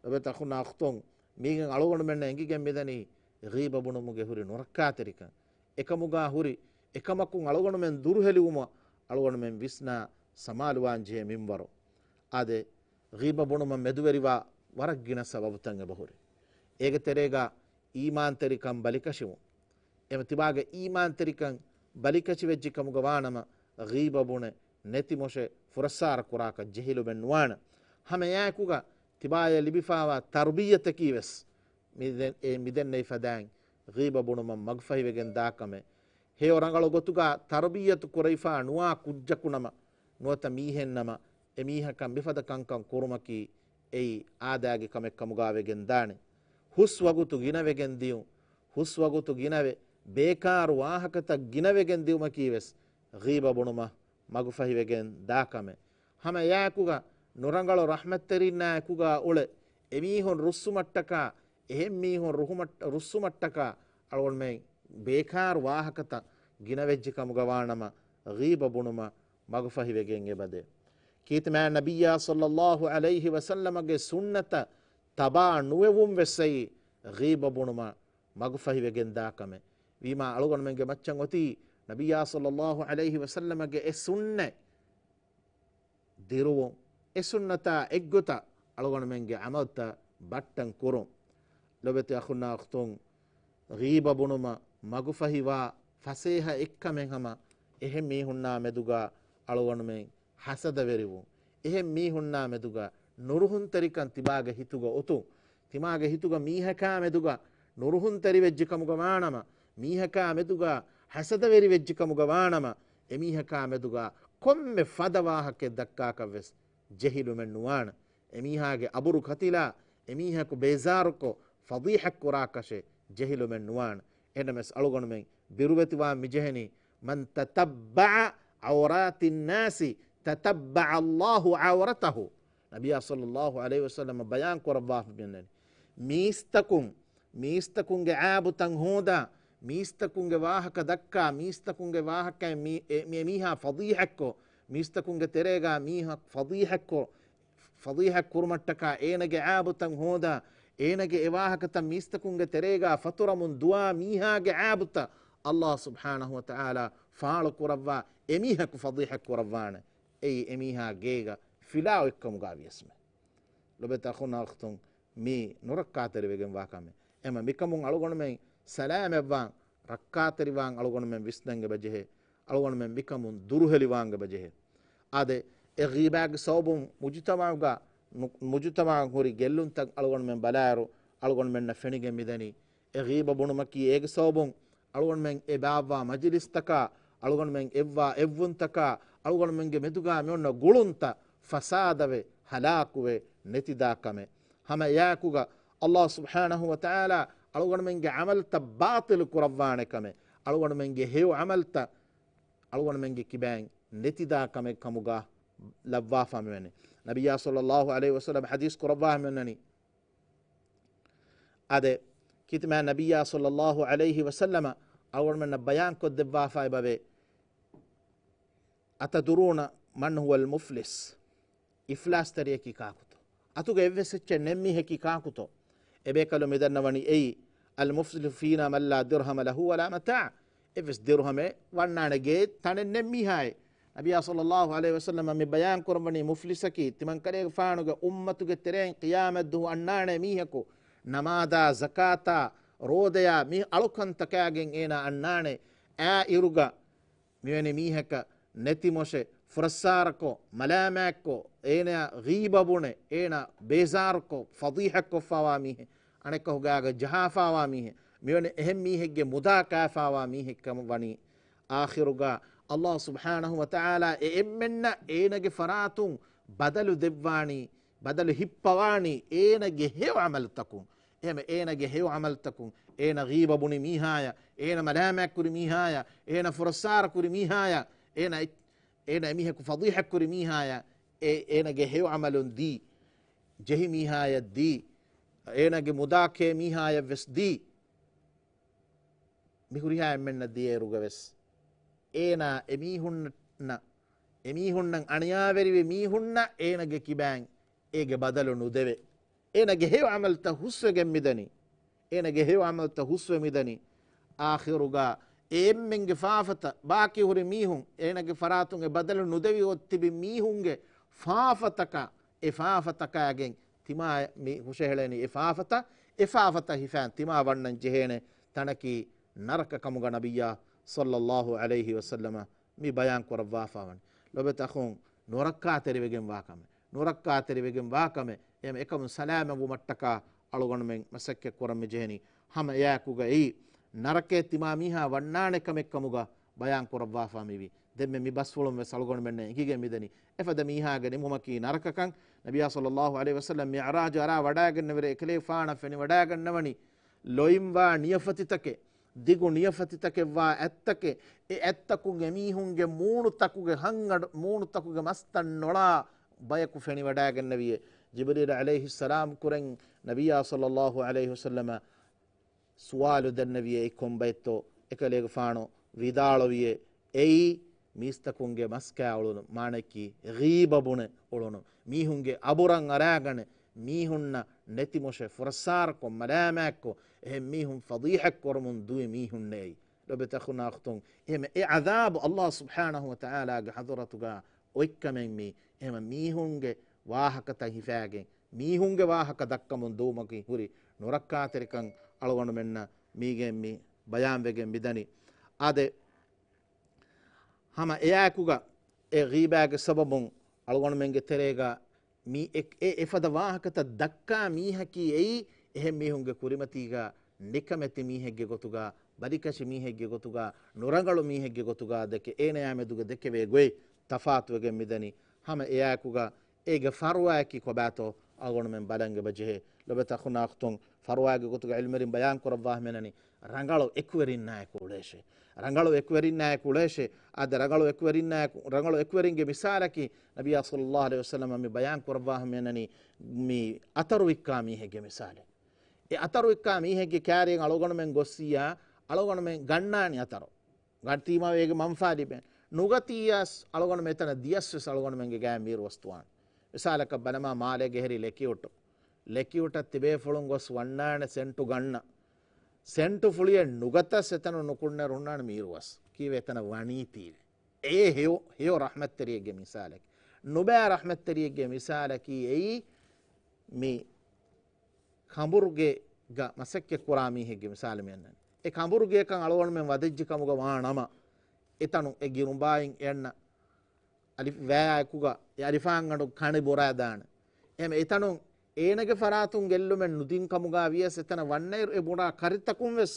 ލޮބެތި އަޚުންނާ އުޚްތުން، މީގެން އަޅުގަނޑުމެންނަށް އެނގިގެން މިދަނީ ޣީބަ ބުނުމުގެ ހުރި ނުރައްކާތެރިކަން. އެކަމުގާ ހުރި، އެކަމަކުން އަޅުގަނޑުމެން ދުރުހެލިވުމަށް އަޅުގަނޑުމެން ވިސްނާ ސަމާލުވާން ޖެހޭ މިންވަރު. އާދެ، ޣީބަ ބުނުމަށް މެދުވެރިވާ ވަރަށް ގިނަ ސަބަބުތައް އެބަހުރި. އޭގެ ތެރޭގާ އީމާންތެރިކަން ބަލިކަށިވުން. އެމަ ތިބާގެ އީމާންތެރިކަން ބަލިކަށިވެއްޖެ ކަމުގަ ވާނަމަ، ޣީބަ ބުނެ ނެތިމޮށެ ފުރައްސާރަ ކުރާކަށް ޖެހިލުމެއް ނުވާނެ. ހަމަ އެއާއެކުގަ ތިބާޔަށް ލިބިފާވާ ތަރުބިއްޔަތަކީ ވެސް މިދެން-، އެ މިދެންނެވި ފަދައިން ޣީބަ ބުނުމަށް މަގުފަހިވެގެން ދާ ކަމެއް. ހެޔޮ ރަނގަޅު ގޮތުގަ ތަރުބިއްޔަތު ކުރެވިފާ ނުވާ ކުއްޖަކު ނަމަ، ނުވަތަ މީހެއް ނަމަ، އެ މީހަކަށް މިފަދަ ކަންކަން ކުރުމަކީ އެއީ އާދައިގެ ކަމެއް ކަމުގަ ވެގެން ދާނެ. ހުސް ވަގުތު ގިނަވެގެން ދިޔުން، ހުސް ވަގުތު ގިނަވެ، ބޭކާރު ވާހަކަތައް ގިނަވެގެން ދިޔުމަކީ ވެސް ޣީބަ ބުނުމަށް މަގުފަހިވެގެން ދާ ކަމެއް. ހަމަ އެއާއެކުގަ ނުރަނގަޅު ރަޙްމަތްތެރިންނާ އެކުގަ އުޅެ އެމީހުން ރުއްސުމަށްޓަކާ، އެހެން މީހުން ރުހުމަށް-، ރުއްސުމަށްޓަކާ އަޅުގަނޑުމެން ބޭކާރު ވާހަކަތައް ގިނަވެއްޖެ ކަމުގަ ވާނަމަ، ޣީބަ ބުނުމަށް މަގުފަހިވެގެން އެބަދޭ. ކީރިތި މާތް ނަބިއްޔާ ޞައްލައްލާހު ޢަލައިހި ވަސައްލަމަގެ ސުންނަތަށް ތަބާ ނުވެވުން ވެސް އެއީ ޣީބަ ބުނުމަށް މަގުފަހިވެގެން ދާ ކަމެއް. ވީމާ އަޅުގަނޑުމެންގެ މައްޗަށް އޮތީ ނަބިއްޔާ ޞައްލައްލާހު ޢަލައިހި ވަސައްލަމަގެ އެ ސުންނަތް ދިރުވުން، އެ ސުންނަތާ އެއްގޮތަށް އަޅުގަނޑުމެންގެ ޢަމަލުތައް ބައްޓަން ކުރުން. ލޮބެތި އަޚުންނާ އުޚްތުން، ޣީބަ ބުނުމަށް މަގުފަހިވާ ފަސޭހަ އެއްކަމެއް ހަމަ އެހެން މީހުންނާ މެދުގަ އަޅުގަނޑުމެން ހަސަދަވެރިވުން، އެހެން މީހުންނާ މެދުގަ ނުރުހުންތެރިކަން ތިބާގެ ހިތުގަ އޮތުން، ތިމާގެ ހިތުގަ މީހަކާ މެދުގަ ނުރުހުންތެރިވެއްޖެ ކަމުގަ ވާނަމަ، މީހަކާ މެދުގަ ހަސަދަވެރިވެއްޖެ ކަމުގަ ވާނަމަ، އެމީހަކާ މެދުގަ ކޮންމެ ފަދަ ވާހަކައެއް ދައްކާކަށް ވެސް ޖެހިލުމެއް ނުވާނެ. އެމީހާގެ އަބުރު ކަތިލާ، އެމީހަކު ބޭޒާރުކޮށް، ފަޟީޙަތް ކުރާކަށެއް ޖެހިލުމެއް ނުވާނެ. އެހެނަމެސް އަޅުގަނޑުމެން ބިރުވެތިވާން މިޖެހެނީ، "من تتبع عورات الناس تتبع الله عورته." ނަބިއްޔާ ޞައްލައްލާހު ޢަލައިހި ވަސައްލަމަ ބަޔާން ކުރައްވާފަ މިއަންނަނީ. މީސްތަކުން، މީސްތަކުންގެ ޢައިބުތައް ހޯދާ، މީސްތަކުންގެ ވާހަކަ ދައްކާ، މީސްތަކުންގެ ވާހަކައިން މީ-، އެ-، މި-، އެމީހާ ފަޟީޙަތްކޮށް، މީސްތަކުންގެ ތެރޭގާ މީހަކު ފަޟީޙަތްކޮށް، ފަޟީޙަތް ކުރުމަށްޓަކާ އޭނަގެ ޢައިބުތައް ހޯދާ، އޭނަގެ އެ ވާހަކަތައް މީސްތަކުންގެ ތެރޭގާ ފަތުރަމުން ދުވާ މީހާގެ ޢައިބުތައް ﷲ ސުބްޙާނަހޫ ވަތަޢާލާ ފާޅު ކުރައްވާ އެމީހަކު ފަޟީޙަތް ކުރައްވާނެ. އެއީ އެމީހާ ގޭގަ ފިލާ އޮތްކަމުގާ ވިޔަސްމެ. ލޮބެތި އަޚުންނާ އުޚްތުން، މީ ނުރައްކާތެރިވެގެންވާ ކަމެއް. އެމަ މިކަމުން އަޅުގަނޑުމެން ސަލާމަތްވާން، ރައްކާތެރިވާން އަޅުގަނޑުމެން ވިސްނަން އެބަޖެހޭ. އަޅުގަނޑުމެން މިކަމުން ދުރުހެލިވާން އެބަޖެހޭ. އާދެ، އެ ޣީބާގެ ސަބަބުން މުޖުތަމަޢުގަ ނު-، މުޖުތަމަޢަށް ހުރި ގެއްލުންތައް އަޅުގަނޑުމެން ބަލާއިރު، އަޅުގަނޑުމެންނަށް ފެނިގެން މިދަނީ، އެ ޣީބަ ބުނުމަކީ އޭގެ ސަބަބުން އަޅުގަނޑުމެން އެ ބާއްވާ މަޖިލިސްތަކާ، އަޅުގަނޑުމެން އެއްވާ އެއްވުންތަކާ، އަޅުގަނޑުމެންގެ މެދުގާ މިއޮންނަ ގުޅުންތައް ފަސާދަވެ، ހަލާކުވެ، ނެތިދާ ކަމެއް. ހަމަ އެއާއެކުގަ ﷲ ސުބްޙާނަހޫ ވަތަޢާލާ އަޅުގަނޑުމެންގެ ޢަމަލްތައް ބާޠިލު ކުރައްވާނެ ކަމެއް، އަޅުގަނޑުމެންގެ ހެޔޮ ޢަމަލްތައް އަޅުގަނޑުމެންގެ ކިބައިން ނެތިދާ ކަމެއް ކަމުގަ ލައްވާފާ މިވަނީ. ނަބިއްޔާ ޞައްލައްލާހު ޢަލައިހި ވަސައްލަމަ ޙަދީޘް ކުރައްވާ މިވަނީ. އާދެ، ކީރިތި މާތް ނަބިއްޔާ ޞައްލައްލާހު ޢަލައިހި ވަސައްލަމަ އަޅުގަނޑުމެންނަށް ބަޔާންކޮށްދެއްވާފައި އެބަވޭ. أتدرون من هو المفلس؟ އިފްލާސްތެރިޔަކީ ކާކުތޯ؟ އަތުގަ އެއްވެސް އެއްޗެއް ނެތް މީހަކީ ކާކުތޯ؟ އެބޭކަލު މިދަންނަވަނީ އެއީ، المفلس فينا من لا درهم له ولا متاع. އެއްވެސް ދިރުހަމެއް ވަންނާނެ ގެއެއް ތަނެއް ނެތް މީހާއޭ. ނަބިއްޔާ ޞައްލައްލާހު ޢަލައިހި ވަސައްލަމަ މި ބަޔާން ކުރައްވަނީ މުފްލިސަކީ، ތިމަންކަލޭގެފާނުގެ އުއްމަތުގެ ތެރެއިން ޤިޔާމަތްދުވަހު އަންނާނެ މީހަކު، ނަމާދާ، ޒަކާތާ، ރޯދަޔާ، މި އަޅުކަންތަކާގެން އޭނާ އަންނާނެ. އާ އިރުގަ މިވެނި މީހަކަށް ނެތިމޮށެ، ފުރައްސާރަކޮށް، މަލާމާތްކޮށް، އޭނަޔަށް ޣީބަ ބުނެ، އޭނަ ބޭޒާރުކޮށް، ފަޟީޙަތްކޮށްފާވާ މީހެއް، އަނެއްކަހުގާގަ ޖަހާފާވާ މީހެއް، މިވެނި އެހެން މީހެއްގެ މުދާ ކާފާވާ މީހެއްކަމަށް ވަނީ. އާޚިރުގަ ﷲ ސުބްޙާނަހޫ ވަތަޢާލާ އެ އެންމެންނަށް އޭނަގެ ފަރާތުން ބަދަލު ދެއްވާނީ، ބަދަލު ހިއްޕަވާނީ އޭނަގެ ހެޔޮ ޢަމަލުތަކުން. އެހެން އޭނަގެ ހެޔޮ ޢަމަލުތަކުން، އޭނަ ޣީބަ ބުނި މީހާޔަށް، އޭނަ މަލާމާތްކުރި މީހާޔަށް، އޭނަ ފުރައްސާރަ ކުރި މީހާޔަށް، އޭނަ އެ-، އޭނަ އެމީހަކު ފަޟީޙަތްކުރި މީހާޔަށް، އެ-، އޭނަގެ ހެޔޮ ޢަމަލުން ދީ، ޖެހި މީހާޔަށް ދީ، އޭނަގެ މުދާ ކޭ މީހާޔަށް ވެސް ދީ. މި ހުރިހާ އެންމެންނަށް ދިޔައިރުގަ ވެސް، އޭނާ އެމީހުންނަށް، އެމީހުންނަށް އަނިޔާވެރިވި މީހުންނަށް އޭނަގެ ކިބައިން އޭގެ ބަދަލު ނުދެވޭ. އޭނަގެ ހެޔޮ ޢަމަލުތައް ހުސްވެގެން މިދަނީ. އޭނަގެ ހެޔޮ ޢަމަލުތައް ހުސްވެ މިދަނީ. އާޚިރުގަ އެ އެންމެންގެ ފާފަތައް، ބާކީ ހުރި މީހުން، އޭނަގެ ފަރާތުން އެ ބަދަލު ނުދެވި އޮތް ތިބި މީހުންގެ ފާފަތަކަށް، އެ ފާފަތަކާގެން ތިމާ މި ހުށަހެޅޭނީ އެ ފާފަތައް، އެ ފާފަތައް ހިފާން ތިމާ ވަންނަން ޖެހޭނެ ތަނަކީ ނަރަކަ ކަމުގަ ނަބިއްޔާ ޞައްލައްލާހު ޢަލައިހި ވަސައްލަމަ މި ބަޔާން ކުރައްވާފާވަނީ. ލޮބެތި އަޚުން، ނުރައްކާތެރިވެގެން ވާކަމެއް، ނުރައްކާތެރިވެގެން ވާކަމެއް، އެހެން އެކަމުން ސަލާމަތްވުމަށްޓަކާ އަޅުގަނޑުމެން މަސައްކަތް ކުރަން މިޖެހެނީ. ހަމަ އެއާއެކުގައި ނަރަކައެއް ތިމާ މީހާ ވަންނާނެ ކަމެއް ކަމުގަ ބަޔާން ކުރައްވާފާ މިވީ. ދެންމެ މި ބަސްފުޅުން ވެސް އަޅުގަނޑުމެންނަށް އެނގިގެން މިދަނީ، އެފަދަ މީހާގެ ނިމުމަކީ ނަރަކަކަން. ނަބިއްޔާ ޞައްލައްލާހު ޢަލައިހި ވަސައްލަމް މިޢުރާޖު އަރާ ވަޑައިގެންނެވިއިރު އެކަލޭގެފާނަށް ފެނިވަޑައިގަންނަވަނީ ލޮއިންވާ ނިޔަފަތިތަކެއް، ދިގު ނިޔަފަތިތަކެއްވާ އަތްތަކެއް، އެ އަތްތަކުން އެމީހުންގެ މޫނުތަކުގެ ހަންގަޑު، މޫނުތަކުގެ މަސްތައް ނޮޅާ ބަޔަކު ފެނިވަޑައިގެންނެވިއޭ. ޖިބްރީލް ޢަލައިހިއްސަލާމް ކުރެން ނަބިއްޔާ ޞައްލައްލާހު ޢަލައިހި ވަސައްލަމަ ސުވާލު ދެންނެވިއޭ، އެއީ ކޮން ބައެއްތޯ؟ އެކަލޭގެފާނު ވިދާޅުވިއޭ، އެއީ މީސްތަކުންގެ މަސްކާ އުޅުނު، މާނައަކީ ޣީބަ ބުނެ އުޅުނު، މީހުންގެ އަބުރަށް އަރާގަނެ، މީހުންނަށް ނެތިމޮށެ ފުރައްސާރަކޮށް، މަލާމާތްކޮށް، އެހެން މީހުން ފަޟީޙަތްކުރަމުން ދުވި މީހުންނޭ. ލޮބެތި އަޚުންނާ އުޚްތުން، އެހެން އެ ޢަޛާބު ﷲ ސުބްޙާނަހޫ ވަތަޢާލާގެ ޙަޟްރަތުގަ އޮތްކަމެއް މީ. އެހެން މީހުންގެ ވާހަކަތައް ހިފާގެން، މީހުންގެ ވާހަކަ ދައްކަމުން ދުވުމަކީ ހުރި ނުރައްކާތެރިކަން އަޅުގަނޑުމެންނަށް މީގެން މި ބަޔާންވެގެން މިދަނީ. އާދެ، ހަމަ އެއާއެކުގަ އެ ޣީބާގެ ސަބަބުން އަޅުގަނޑުމެންގެ ތެރޭގަ މި އެ، އެ، އެފަދަ ވާހަކަތައް ދައްކާ މީހަކީ އެއީ އެހެން މީހުންގެ ކުރިމަތީގަ ނިކަމެތި މީހެއްގެ ގޮތުގަ، ބަލިކަށި މީހެއްގެ ގޮތުގަ، ނުރަނގަޅު މީހެއްގެ ގޮތުގަ ދެކެ، އޭނަޔާ މެދުގަ ދެކެވޭ ގޮތް ތަފާތުވެގެން މިދަނީ. ހަމަ އެއާއެކުގަ އޭގެ ފަރުވާއަކީ ކޮބާތޯ އަޅުގަނޑުމެން ބަލަން އެބަޖެހޭ. ލޮބެތި އަޚުންނާ އުޚްތުން، ފަރުވާގެ ގޮތުގަ ޢިލްމުވެރިން ބަޔާން ކުރައްވާ ހަމައެނަނީ، ރަނގަޅު އެކުވެރިންނާއެކު އުޅޭށޭ. ރަނގަޅު އެކުވެރިންނާއެކު އުޅޭށޭ. އަދި ރަނގަޅު އެކުވެރިންނާއެކު، ރަނގަޅު އެކުވެރިންގެ މިސާލަކީ، ނަބިއްޔާ ޞައްލައްލާހު ޢަލައިހި ވަސައްލަމަ މި ބަޔާން ކުރައްވާ ހަމައެނަނީ، މި އަތަރު ވިއްކާ މީހެއްގެ މިސާލެއް. އެ އަތަރު ވިއްކާ މީހެއްގެ ކާރިއަށް އަޅުގަނޑުމެން ގޮއްސިއްޔާ، އަޅުގަނޑުމެން ގަންނާނީ އަތަރު. ގަންތީމާ އޭގެ މަންފާ ލިބޭނެ. ނުގަތިއްޔާސް އަޅުގަނޑުމެން އެތަނަށް ދިޔަސްވެސް އަޅުގަނޑުމެންގެ ގާތް މީރުވަސް ތުވާނެ. މިސާލަކަށް ބަލަމާ، މާލޭގެ ހެރި ލެކިއުޓު. ލެކިއުޓަށް ތިބޭފުޅުން ގޮސް ވަންނާނެ ސެންޓު ގަންނަ. ސެންޓު ފުޅިއެއް ނުގަތަސް އެތަނަށް ނުކުންނައިރު ހުންނާނެ މީރުވަސް. ކީއްވެ އެތަނަށް ވަނީތީވެ؟ އެ ހެޔޮ، ހެޔޮ ރަޙްމަތްތެރިއެއްގެ މިސާލަކީ. ނުބައި ރަޙްމަތްތެރިއެއްގެ މިސާލަކީ އެއީ މި ކަނބުރުގޭގަ މަސައްކަތް ކުރާ މީހެއްގެ މިސާލު މި އަންނަނީ. އެ ކަނބުރުގޭކަން އަޅުގަނޑުމެން ވަދެއްޖެ ކަމުގަ ވާނަމަ، އެތަނުން އެ ގިރުނބާއިން އެއަންނަ އަލިފް ބާއާއެކުގަ އެ އަލިފާންގަނޑު ކަނޑި ބުރާދާނެ. އެހެން އެތަނުން އޭނަގެ ފަރާތުން ގެއްލުމެއް ނުދިން ކަމުގަ ވިޔަސް އެތަނަށް ވަންނައިރު އެ ބުރާ ކަރިތަކުން ވެސް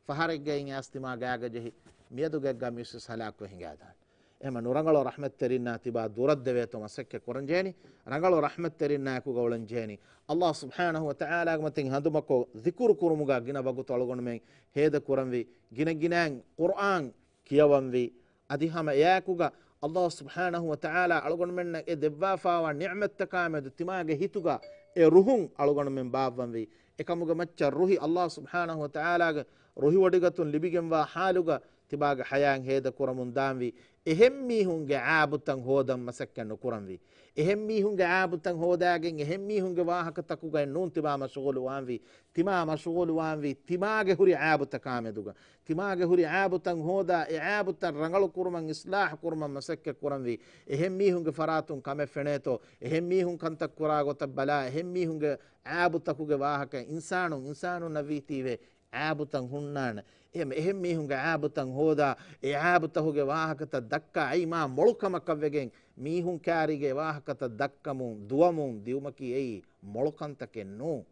ފަހަރެއްގައި އައިސް ތިމާ ގާގަ ޖެހި މިއަދު ގެއްގަ މިސް ހަލާކުވެ ހިނގާދާނެ. އެހެން ނުރަނގަޅު ރަޙްމަތްތެރިންނާ ތިބާ ދުރަށް ދެވޭތޯ މަސައްކަތް ކުރަން ޖެހެނީ. ރަނގަޅު ރަޙްމަތްތެރިންނާއެކުގަ އުޅަން ޖެހެނީ. ﷲ ސުބްޙާނަހު ވަ ތަޢާލާގެ މަތިން ހަނދުމަކޮށް ޒިކުރު ކުރުމުގަ ގިނަ ވަގުތު އަޅުގަނޑުމެން ހޭދަ ކުރަންވީ. ގިނަ ގިނައިން ޤުރްއާން ކިޔަވަންވީ. އަދި ހަމަ އެއާއެކުގަ ﷲ ސުބްޙާނަހު ވަ ތަޢާލާ އަޅުގަނޑުމެންނަށް އެ ދެއްވާފާވާ ނިޢުމަތްތަކާމެދު ތިމާގެ ހިތުގަ އެ ރުހުން އަޅުގަނޑުމެން ބާއްވަންވީ. އެކަމުގެ މައްޗަށް ރުހި ﷲ ސުބްޙާނަހު ވަ ތަޢާލާގެ ރުހިވޮޑިގަތުން ލިބިގެންވާ ޙާލުގަ ތިބާގެ ޙަޔާތް ހޭދަ ކުރަމުން ދާންވީ. އެހެން މީހުންގެ ޢާބުތައް ހޯދަން މަސައްކަތް ނުކުރަންވީ. އެހެން މީހުންގެ ޢާބުތައް ހޯދާގެން އެހެން މީހުންގެ ވާހަކަތަކުގައި ނޫން ތިބާ މަޝްޣޫލުވާންވީ. ތިމާ މަޝްޣޫލުވާންވީ ތިމާގެ ހުރި ޢާބުތަކާމެދުގަ. ތިމާގެ ހުރި ޢާބުތައް ހޯދާ، އެ ޢާބުތައް ރަނގަޅު ކުރުމަށް، އިޞްލާޙު ކުރުމަށް މަސައްކަތް ކުރަންވީ. އެހެން މީހުންގެ ފަރާތުން ކަމެއް ފެނޭތޯ، އެހެން މީހުން ކަންތައް ކުރާ ގޮތަށް ބަލާ، އެހެން މީހުންގެ ޢާބުތަކުގެ ވާހަކަ އިންސާނުން އިންސާނުންނަށް ވީތީވެ ޢާބުތައް ހުންނާނެ. އެހެން، އެހެން މީހުންގެ ޢާބުތައް ހޯދާ، އެ ޢާބުތަކުގެ ވާހަކަތައް ދައްކާ، އައި މާ މޮޅު ކަމަކަށްވެގެން މީހުން ކާރީގެ ވާހަކަތައް ދައްކަމުން، ދުވަމުން ދިއުމަކީ އެއީ މޮޅު ކަންތަކެއް ނޫން.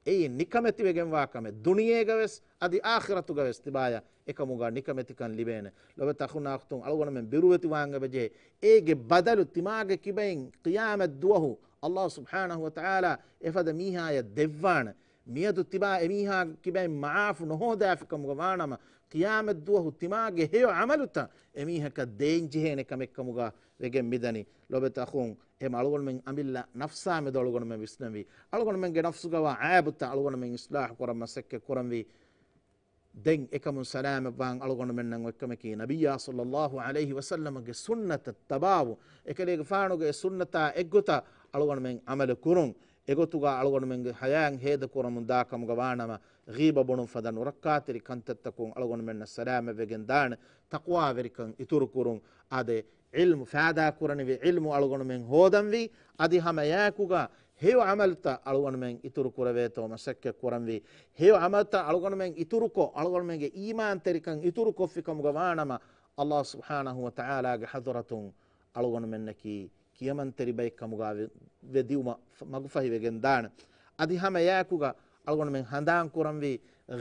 އެއީ ނިކަމެތިވެގެންވާ ކަމެއް. ދުނިޔޭގަވެސް އަދި އާޚިރަތުގަވެސް ތިބާޔަށް އެކަމުގަ ނިކަމެތިކަން ލިބޭނެ. ލޮބެތި އަޚުންނާ އުޚްތުން، އަޅުގަނޑުމެން ބިރުވެތިވާން އެބަޖެހޭ. އޭގެ ބަދަލު ތިމާގެ ކިބައިން ޤިޔާމަތް ދުވަހު ﷲ ސުބްޙާނަހު ވަ ތަޢާލާ އެފަދަ މީހާޔަށް ދެއްވާނެ. މިއަދު ތިބާ އެމީހާ ކިބައިން މަޢާފު ނުހޯދާފިކަމުގަ ވާނަމަ، ޤިޔާމަތް ދުވަހު ތިމާގެ ހެޔޮ ޢަމަލުތައް އެމީހަކަށް ދޭން ޖެހޭނެ ކަމެއްކަމުގަ ވެގެން މިދަނީ. ލޮބެތި އަޚުން، އެހެން އަޅުގަނޑުމެން އަމިއްލަ ނަފްސާމެދު އަޅުގަނޑުމެން ވިސްނަންވީ. އަޅުގަނޑުމެންގެ ނަފްސުގަވާ ޢައިބުތައް އަޅުގަނޑުމެން އިޞްލާޙު ކުރަން މަސައްކަތް ކުރަންވީ. ދެން އެކަމުން ސަލާމަތްވާން އަޅުގަނޑުމެންނަށް އޮތްކަމަކީ، ނަބިއްޔާ ޞައްލައްލާހު ޢަލައިހި ވަސައްލަމަގެ ސުންނަތަށް ތަބާވުން، އެކަލޭގެފާނުގެ އެ ސުންނަތާ އެއްގޮތަށް އަޅުގަނޑުމެން ޢަމަލު ކުރުން. އެގޮތުގަ އަޅުގަނޑުމެންގެ ޙަޔާތް ހޭދަކުރަމުން ދާކަމުގަ ވާނަމަ، ޣީބަ ބުނުން ފަދަ ނުރައްކާތެރި ކަންތައްތަކުން އަޅުގަނޑުމެންނަށް ސަލާމަތްވެގެން ދާނެ. ތަޤްވާވެރިކަން އިތުރުކުރުން. އާދެ، ޢިލްމު ފައިދާ ކުރަނިވި ޢިލްމު އަޅުގަނޑުމެން ހޯދަންވީ. އަދި ހަމައެއާއެކުގަ ހެޔޮ ޢަމަލުތައް އަޅުގަނޑުމެން އިތުރު ކުރެވޭތޯ މަސައްކަތް ކުރަންވީ. ހެޔޮ ޢަމަލުތައް އަޅުގަނޑުމެން އިތުރުކޮށް، އަޅުގަނޑުމެންގެ އީމާންތެރިކަން އިތުރުކޮށްފި ކަމުގަ ވާނަމަ، ﷲ ސުބްޙާނަހު ވަ ތަޢާލާގެ ޙަޟްރަތުން އަޅުގަނޑުމެންނަކީ ކިޔަމަންތެރި ބައެއް ކަމުގަ ވެ-، ވެދިޔުމަށް ފަ-، މަގުފަހިވެގެން ދާނެ. އަދި ހަމައެއާއެކުގަ އަޅުގަނޑުމެން ހަނދާން ކުރަންވީ،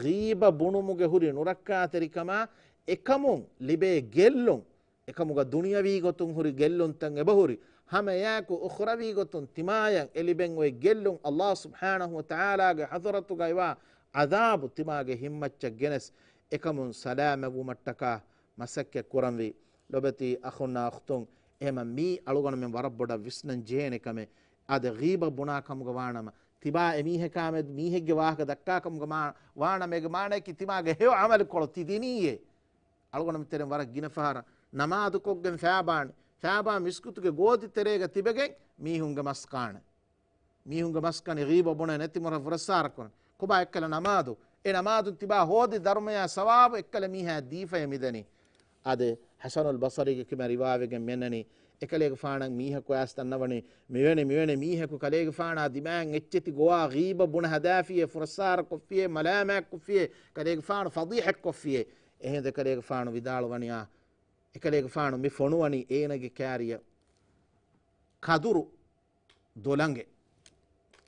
ޣީބަ ބުނުމުގެ ހުރި ނުރައްކާތެރިކަމާ އެކަމުން ލިބޭ ގެއްލުން، އެކަމުގަ ދުނިޔަވީ ގޮތުން ހުރި ގެއްލުންތައް އެބަހުރި، ހަމައެއާއެކު އުޚްރަވީ ގޮތުން ތިމާޔަށް އެ ލިބެން އޮތް ގެއްލުން، ﷲ ސުބްޙާނަހު ވަ ތަޢާލާގެ ޙަޟްރަތުގައިވާ ޢަޛާބު ތިމާގެ ހިތްމައްޗަށް ގެނެސް، އެކަމުން ސަލާމަތްވުމަށްޓަކާ މަސައްކަތް ކުރަންވީ. ލޮބެތި އަޚުންނާ އުޚްތުން، އެހެމަ މީ އަޅުގަނޑުމެން ވަރަށް ބޮޑަށް ވިސްނަން ޖެހޭނެ ކަމެއް. އާދެ، ޣީބަ ބުނާ ކަމުގަ ވާނަމަ، ތިބާ އެމީހަކާމެދު މީހެއްގެ ވާހަކަ ދައްކާ ކަމުގަ މާ-، ވާނަމަ އޭގެ މާނައަކީ ތިމާގެ ހެޔޮ ޢަމަލުކޮޅު ތި ދިނީއޭ. އަޅުގަނޑުމެން ތެރެއިން ވަރަށް ގިނަ ފަހަރަށް ނަމާދުކޮށްގެން ފައިބާން، ފައިބާން މިސްކިތުގެ ގޯދި ތެރޭގަ ތިބެގެން މީހުންގެ މަސް ކާނެ. މީހުންގެ މަސް ކަނި، ޣީބަ ބުނެ، ނެތި މުރަށް ފުރައްސާރަ ކުރަން. ކޮބާ އެއްކަލަ ނަމާދު؟ އެ ނަމާދުން ތިބާ ހޯދި ދަރުމަޔާ ސަވާބު އެއްކަލަ މީހާ ދީފައޭ މިދަނީ. އާދެ، ޙަސަނުލް ބަޞަރީގެ ކިބައިން ރިވާވެގެން މިއަންނަނީ، އެކަލޭގެފާނަށް މީހަކު އައިސް ދަންނަވަނީ، މިވެނި، މިވެނި މީހަކު ކަލޭގެފާނާ ދިމާއަށް އެއްޗެތި ގޮވާ ޣީބަ ބުނެ ހަދާފިޔޭ، ފުރައްސާރަ ކޮށްފިޔޭ، މަލާމާތް ކޮށްފިޔޭ، ކަލޭގެފާނު ފަޟީޙަތް ކޮށްފިޔޭ. އެހިނދު އެކަލޭގެފާނު ވިދާޅުވަނިޔާ، އެކަލޭގެފާނު މި ފޮނުވަނީ އޭނަގެ ކާރިއަށް ކަދުރު ދޮލަނގެ.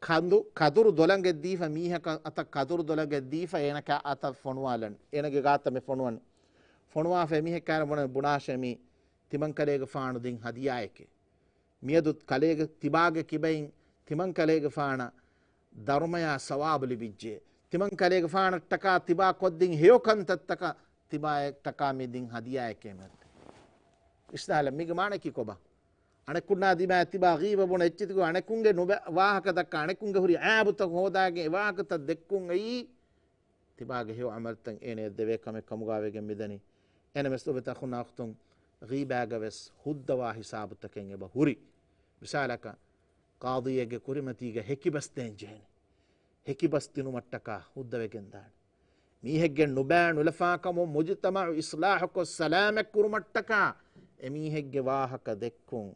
ކަނދު-، ކަދުރު ދޮލަނގެއް ދީފަ، މީހަކަށް އަތަށް ކަދުރު ދޮލަނގެއް ދީފަ، އޭނަކާ އަތަށް ފޮނުވާލަން. އޭނަގެ ގާތަށް މި ފޮނުވަން. ފޮނުވާފަ އެމީހެއް ކާރަ ބުނަ-، ބުނާށޭ މީ ތިމަން ކަލޭގެފާނު ދިން ހަދިޔާއެކޭ. މިއަދު ކަލޭގެ ތިބާގެ ކިބައިން ތިމަން ކަލޭގެފާނަށް ދަރުމަޔާ ސަވާބު ލިބިއްޖެ. ތިމަން ކަލޭގެފާނަށްޓަކާ ތިބާ ކޮށްދިން ހެޔޮ ކަންތައްތަކަށް ތިބާއަށްޓަކާ މި ދިން ހަދިޔާއެކޭ މެން. އިސްލާހަށް މީގެ މާނައަކީ ކޮބާ؟ އަނެކުންނާ ދިމާ ތިބާ ޣީބަ ބުނެ އެއްޗެތިގޮ އަނެކުންގެ ނުބަ-، ވާހަކަ ދައްކާ، އަނެކުންގެ ހުރި އާބުތައް ހޯދާގެން އެ ވާހަކަތައް ދެއްކުން އެއީ ތިބާގެ ހެޔޮ އަމަލްތައް އޭނަޔަށް ދެވޭ ކަމެއް ކަމުގާ ވެގެން މިދަނީ. އޭނަ މެސް ލޮބެތި އަޚުންނާ އުޚްތުން، ޣީބާގަ ވެސް ހުއްދަވާ ހިސާބުތަކެއް އެބަ ހުރި. މިސާލަކަށް، ޤާޟީއެއްގެ ކުރިމަތީގަ ހެކިބަސް ދޭން ޖެހެނީ. ހެކިބަސް ދިނުމަށްޓަކާ ހުއްދަވެގެން ދާނެ. މީހެއްގެ ނުބައި ނުލަފާކަމުން މުޖުތަމަޢު އިޞްލާޙުކޮށް ސަލާމަތްކުރުމަށްޓަކާ އެމީހެއްގެ ވާހަކަ ދެއްކުން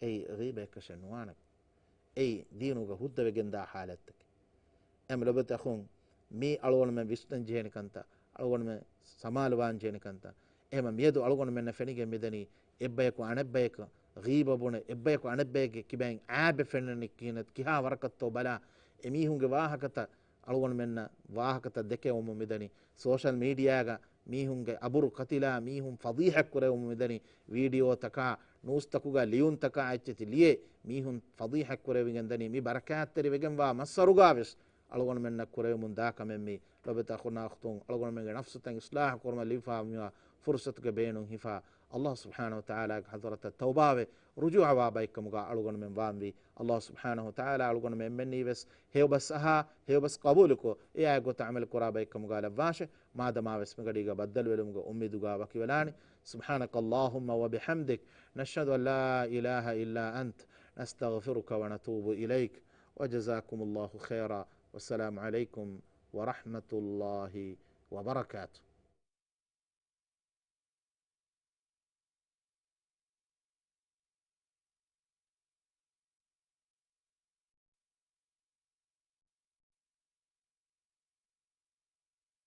އެއީ ޣީބައެއްކަށެއް ނުވާނެ. އެއީ ދީނުގަ ހުއްދަވެގެންދާ ޙާލަތްތަކެއް. އެމް ލޮބެތި އަޚުން، މީ އަޅުގަނޑުމެން ވިސްނަން ޖެހޭނެ ކަންތައް، އަޅުގަނޑުމެން ސަމާލުވާން ޖެހޭނެ ކަންތައް. އެހެމަ މިއަދު އަޅުގަނޑުމެންނަށް ފެނިގެން މިދަނީ އެއްބަޔަކު އަނެއްބަޔަކަށް ޣީބަ ބުނެ، އެއްބަޔަކު އަނެއްބައެއްގެ ކިބައިން އާބެ ފެންނަނީ ކިހިނެއް، ކިހާ ވަރަކަށްތޯ ބަލާ، އެމީހުންގެ ވާހަކަތައް އަޅުގަނޑުމެންނަށް ވާހަކަތައް ދެކެވުމުން މިދަނީ. ސޯޝަލް މީޑިއާގަ މީހުންގެ އަބުރު ކަތިލާ، މީހުން ފަޟީޙަތް ކުރެވުމުން މިދަނީ. ވީޑިއޯތަކާ، ނޫސްތަކުގަ ލިޔުންތަކާ އެއްޗެތި ލިޔެ، މީހުން ފަޟީޙަތް ކުރެވިގެން ދަނީ. މި ބަރަކާތްތެރި ވެގެންވާ މައްސަރުގާވެސް އަޅުގަނޑުމެންނަށް ކުރެވެމުން ދާ ކަމެއް މީ. ލޮބުވެތި އަޚުންނާ އުޚްތުން، އަޅުގަނޑުމެންގެ ނަފްސުތައް އިޞްލާޙު ކުރުމަށް ލިބިފާ މިވާ ފުރުޞަތުގެ ބޭނުން ހިފާ، ﷲ ސުބްޙާނަހޫ ވަތަޢާލާގެ ޙަޟްރަތަށް ތައުބާވެ، ރުޖޫޢަވާ ބައެއްކަމުގަ އަޅުގަނޑުމެން ވާންވީ. ﷲ ސުބްޙާނަހޫ ވަތަޢާލާ އަޅުގަނޑުމެން އެންމެންނީވެސް ހެޔޮބަސް އަހާ، ހެޔޮބަސް ޤަބޫލުކޮށް، އެއާއެއް ގޮތަށް ޢަމަލު ކުރާ ބައެއްކަމުގަ ލައްވާށެ. މާދަމާވެސް މިގަޑީގަ ބައްދަލުވެލުމުގެ އުއްމީދުގަ ވަކިވެލާނީ. سبحانك اللهم وبحمدك، نشهد أن لا إله إلا أنت، نستغفرك ونتوب إليك، وجزاكم الله خيرا، والسلام عليكم ورحمة الله وبركاته.